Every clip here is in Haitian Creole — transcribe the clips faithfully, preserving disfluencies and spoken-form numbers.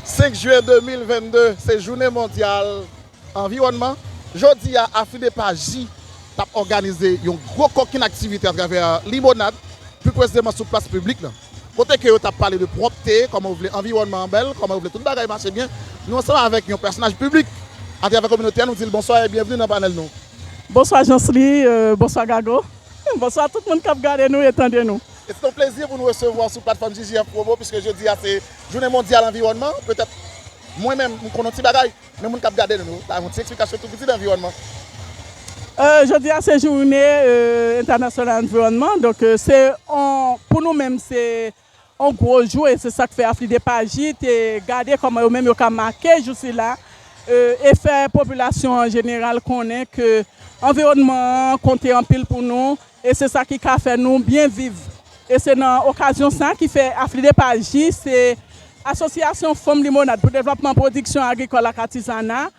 Senk jen de mil vennde, se jounen mondyal anviwònman. Jodi a, Aflidepa J t ap òganize yon gwo kokenn aktivite atravè Limonad, pi presizeman sou plas piblik lan. Kote ke yo t ap pale de pwòpte, kòman yo vle anviwònman an bèl, kòman yo vle tout bagay mache byen. Nou ansanm avèk yon pèsonaj piblik atravè kominote a, nou di l bonswa e byenvni nan panèl nou. Bonswa Jansly, euh, bonswa Gago. Bonswa tout moun k ap gade nou e tande nou. E se yon plezi pou nou resevwa w sou platfòm J J F Promo, piske jodi a se jounen mondyal anviwònman. Petèt, mwen menm, m konn yon ti bagay, men moun k ap gade nou, ta yon ti eksplikasyon tou piti de anviwònman. Euh, jodi a se jounen, euh, entènasyonal anviwònman, donk, euh, se on, pou nou menm, se yon gwo jou, e se sa k fè Aflidepa J te gade kòman yo menm yo ka make jou sila, euh, e fè popilasyon an jeneral konnen ke anviwònman an konte anpil pou nou, e se sa ki ka fè nou byen viv. E se nan okazyon sa ki fè Aflidepa J, se Asosyasyon Fanm Limonad pou Devlòpman Pwodiksyon Agrikòl ak Atizana,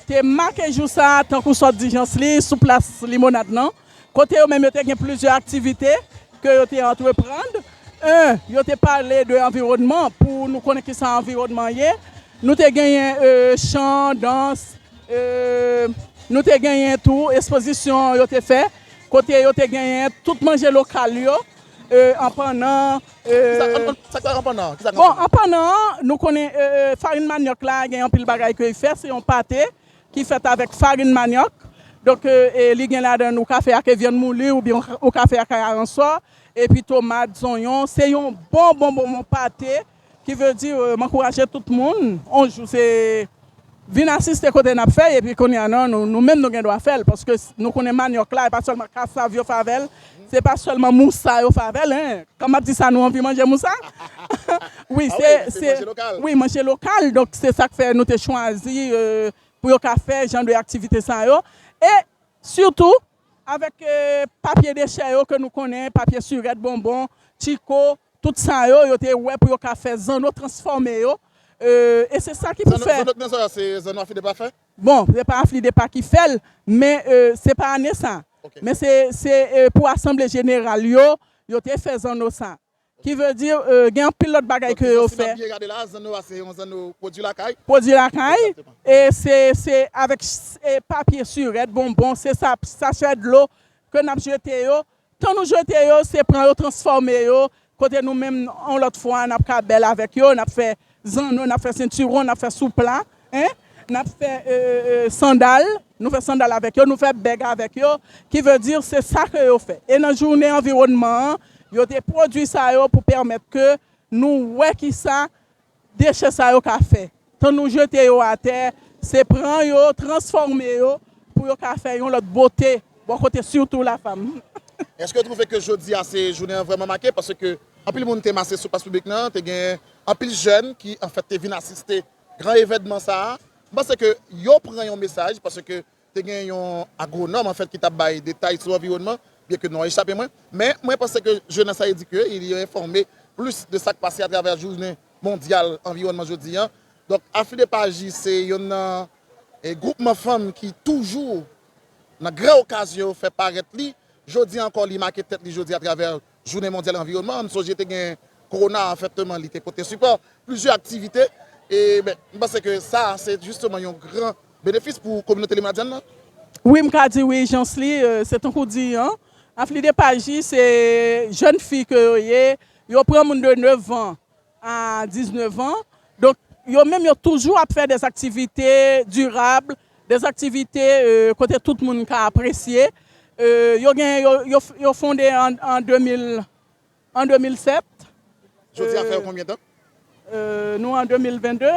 te make jou sa, tankou sa w di Jansly, sou plas Limonad lan, kote yo menm yo te gen plizyè aktivite ke yo te antreprann. En, yo te pale de anviwònman, pou nou konnen kisa anviwònman ye. Nou te genyen, euh, chan, dans, euh, nou te genyen tou espozisyon yo te fè, kote yo te genyen tout manje lokal yo, euh, anpannan, euh, Kisa, anpan-, sa k anpannan? Kisa k bon, anpannan? Anpannan an, nou konnen, euh, euh, farin manyòk la, gen anpil bagay ke l fè, se yon pate ki fèt avèk farin manyòk. Donk, euh, e li gen ladan l, ou ka fè ak vyann mouli, oubyen ou ka fè ak aransò, epi tomat, zonyon. Se yon bon, bon, bon, bon pate, ki vle di, euh, m ankouraje tout moun, on jou, se vin asiste kote n ap fè, epi kounye a, non, nou, nou menm nou gen dwa fè l, paske s-, nou konnen manyòk la, e pa sèlman kasav yo fè avè l, se pa sèlman mousa yo fè avè l, en. Kan m ap di sa, nou anvi manje mousa? Wi, Ah se, wi, se se, manje lokal. Wi, manje lokal, donk se sa k fè nou te chwazi, euh, pou yo ka fè jan de aktivite sa yo. E sitou, avèk, eh, papye dechè yo ke nou konnen, papye sirèt, bonbon, chiko, tout sa yo, yo te wè pou yo ka fè zanno, transfòme yo. Eh, e se sa ki pou Zanno, fè zanno ki nan sa yo, se zanno Aflidepa fè? Bon, se pa Aflidepa ki fè l, men, eh, se pa ane sa. Ok. Men se, se, eh, pou asanble jeneral yo, yo te fè zanno sa. Ki vle di, eh, gen anpil lòt bagay Donk, ke yo zanno si n ap fè. Byen gade la, zanno a se yon zanno pwodui lakay. Pwodui lakay. Egzakteman. E se, se avèk s-, e papye sirèt, bonbon, se sa, sachè dlo ke n ap jete yo. Tan nou jete yo, se pran yo, transfòme yo, kote nou menm, yon lòt fwa, n ap ka bèl avèk yo, n ap fè zanno, n ap fè sentiwon, n ap fè soupla, en, n ap fè, eh, eh, eh, sandal, nou fè sandal avèk yo, nou fè bèg avèk yo, ki vle di se sa ke yo fè. E nan jounen anviwònman an, yo te pwodui sa yo pou pèmèt ke nou wè kisa dechè sa yo ka fè. Tan nou jete yo atè, se pran yo, transfòme yo, pou yo ka fè yon lòt bote, bò kote sitou lafanm. Èske w twouve ke jodi a se jounen an vrèman make? Paske anpil moun te mache sou plas piblik lan, te gen anpil jèn ki, anfèt, te vin asiste gran evènman sa a. M panse ke yo pran yon mesaj, paske te gen yon agwonòm, anfèt, ki t ap bay detay sou anviwònman, byen ke non an echape mwen. Men, mwen panse ke jeunesse a éduquée, il est informé plus de sa k pase atravè jounen mondyal anviwònman jodi an. Donk, Aflidepa J se yonn nan, eh, gwoupman fanm ki toujou, nan gran okazyon yo, fè parèt li. Jodi a ankò, li make tèt li jodi atravè jounen mondyal anviwònman. N sonje te gen kowona, anfètman, li te pote sipò, plizyè aktivite. E, ben, m panse ke sa, se jisteman yon gran benefis pou kominote Limonadyen lan. Wi, m ka di wi, Jansly, eh, se tankou di an. Aflidepa J, se jèn fi ke yo ye. Yo pran moun de nèf an a diznèf an. Donk, yo menm, yo toujou ap fè dè aktivite dirab, dè aktivite, eh, kote tout moun ka apresye. Eh, yo gen, yo, yo, yo fonde an, an de mil, an de mil sèt. Jodi a fè konbyen tan? Eh, nou an de mil vennde.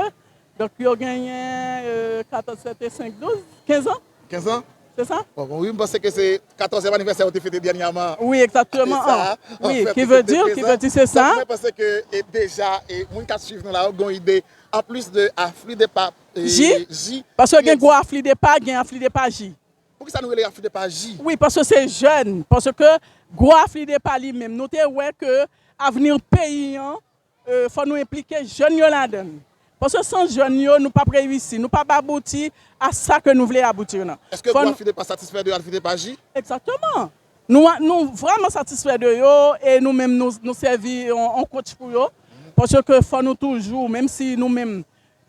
Donk, yo genyen, eh, katòz, sèt e senk, douz, kenz an. Kenz an? Se sa? Bon, bon, wi, m panse ke se katòzyèm anivèsè yo te fete dènyèman. Wi, egzakteman. Ane sa a, wi, anfèt, ki vle di, ki vle di se sa. Donk, mwen panse ke, e, deja, e, moun k ap swiv nou la, yo gen yon ide, anplis de Aflidepa, e, J, J, paske gen gwo Aflidepa, gen Aflidepa J. Poukisa nou rele Aflidepa J? Wi, paske se jèn, paske gwo Aflidepa li menm, nou te wè ke avni peyi an, eh, fò nou enplike jèn yo ladan l. Paske san jèn yo, nou p ap reyisi, nou p ap abouti a sa ke nou vle abouti nan. Èske gwo Aflidepa satisfè de Aflidepa J? Egzakteman. Nou, nou vrèman satisfè de yo e nou menm nou, nou sèvi on, on coach pou yo. Paske fò nou toujou, menm si nou menm,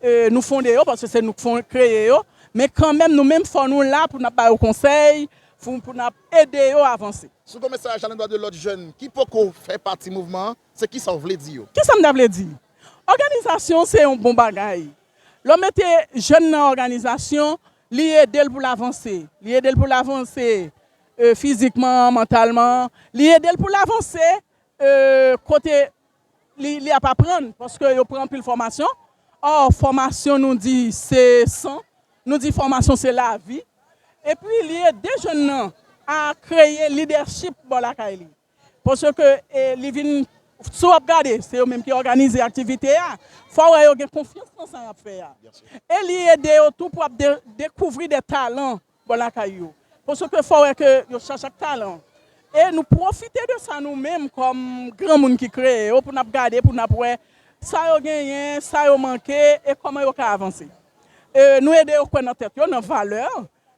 e, nou fonde yo, paske se nou k fon-, kreye yo, men kanmenm, nou menm, fò nou la pou n ap ba yo konsèy, pou, pou n ap ede yo avanse. Si w gen mesaj a landa de lòt jèn ki poko fè pati mouvman an, se kisa w vle di yo? Kisa m ta vle di? Òganizasyon se yon bon bagay. Lè w mete jèn nan òganizasyon, li ede l pou l avanse. Li ede l pou l avanse, e, fizikman, mantalman. Li ede l pou l avanse, e, kote li, li ap aprann, paske yo pran anpil fòmasyon. Ò, fòmasyon, nou di, se san. Nou di fòmasyon se lavi. Epi li ede jèn nan a kreye lidèchip bò lakay li. Paske, e, li vin, si w ap gade, se yo menm ki òganize aktivite a. Fò w wè yo gen konfyans nan sa y ap fè a. E li ede yo tou pou ap de-, dekouvri de talan bò lakay yo. Paske fò w wè ke yo chache ak talan. E nou pwofite de sa nou menm kòm granmoun ki kreye yo pou n ap gade, pou n ap wè sa yo genyen, sa yo manke e kòman yo ka avanse. E nou ede yo kwè nan tèt yo, nan valè.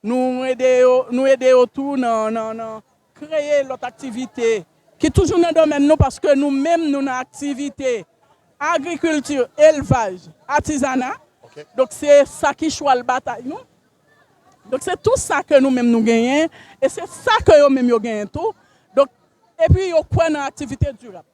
Nou ede yo, nou ede yo tou nan, nan, nan kreye lòt aktivite ki toujou nan domèn nou, paske nou menm nou nan aktivite agrikilti, elvaj, atizana. Donk, se sa ki chwal batay nou. Donk, se tou sa ke nou menm nou genyen, e se sa ke yo menm yo genyen tou. Donk, epi yo kwè nan aktivite dirab.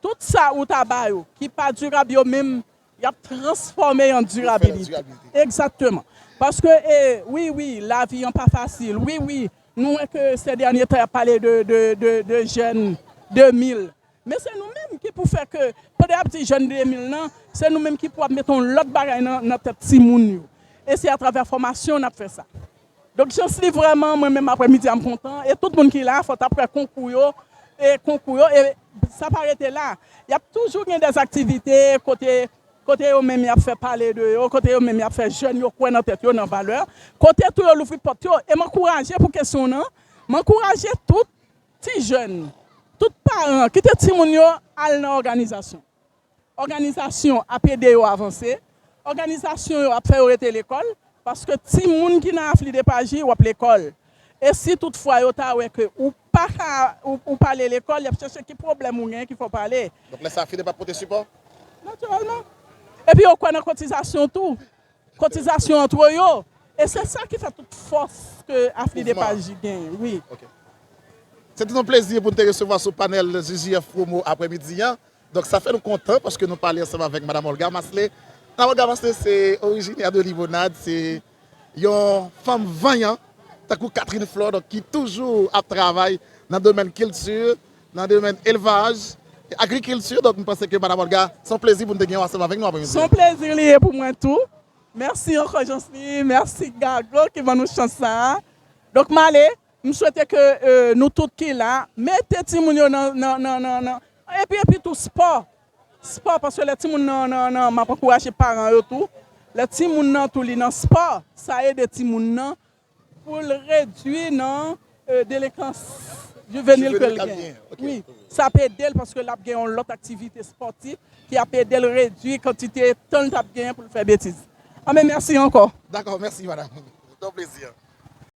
Tout sa ou ta ba yo, ki pa dirab yo menm, y ap transfòme an dirabilite. Egzakteman. Paske, e, wi, wi, lavi an pa fasil. Wi, wi, nou wè ke se dènye tan y ap pale de, de, de, de jèn de mil. Men se nou menm ki pou fè ke, pandan y ap di jèn de mil nan, se nou menm ki pou ap mete yon lòt bagay nan, nan tèt timoun yo. E se atravè fòmasyon n ap fè sa. Donk, Jansly, vrèman, mwen menm, aprèmidi a, m kontan. E tout moun ki la, fò t ap wè konkou yo, e konkou yo, e sa pa rete la. Y ap toujou gen dèzaktivite kote, kote yo menm y ap fè pale de yo, kote yo menm y ap fè jèn yo kwè nan tèt yo, nan valè. Kote tou yo louvri pòt yo, e m ankouraje pou kesyon nan, m ankouraje tout ti jèn, tout paran, kite timoun yo al nan òganizasyon. Òganizasyon ap ede yo avanse. Òganizasyon yo ap fè yo rete lekòl, paske timoun ki nan Afli Depaji, w ap lekòl. E si toutfwa yo ta wè ke ou pa ka, ou, ou pa ale lekòl, y ap chèche ki pwoblèm ou gen ki fè w pa ale. Donk, lè sa fini, pa pote sipò? Natirèlman. Epi yo kwè nan kotizasyon tou. Kotizasyon antre yo. E se sa ki fè tout fòs ke Afli Depaji genyen, wi. Se te yon plezi pou n te resevwa sou panèl J J F Promo aprèmidi an. Donk, sa fè nou kontan paske nou pale ansanm avèk Madam Olga Maslé. Madam Olga Maslé, se orijinè de Limonad, se yon fanm vanyan, tankou Catherine Flore, donk, ki toujou ap travay nan domèn kilti, nan domèn elvaj, agrikilti. Donk, m panse ke Madam Olga, se yon plezi pou n te gen w ansanm avèk nou aprèmidi. Se yon plezi li ye pou mwen tou. Mèsi ankò, Jansly. Mèsi, Gago, ki ban nou chans sa a. Donk, m ale. M swete ke, e, nou tout ki la, mete timoun yo nan, nan, nan, nan, nan. Epi, epi tou, spò. Spò, paske lè timoun nan, nan, nan, m ap ankouraje paran yo tou. Lè timoun nan tou, li nan spò, sa ede timoun nan pou l redui nan, e, delenkans jivenil ke l genyen. Wi, sa ap ede l paske l ap gen yon lòt aktivite spòtif ki ap ede l redui kantite tan l t ap genyen pou l fè betiz. Anben, mèsi ankò. Dakò, mèsi, madanm. Se yon plezi.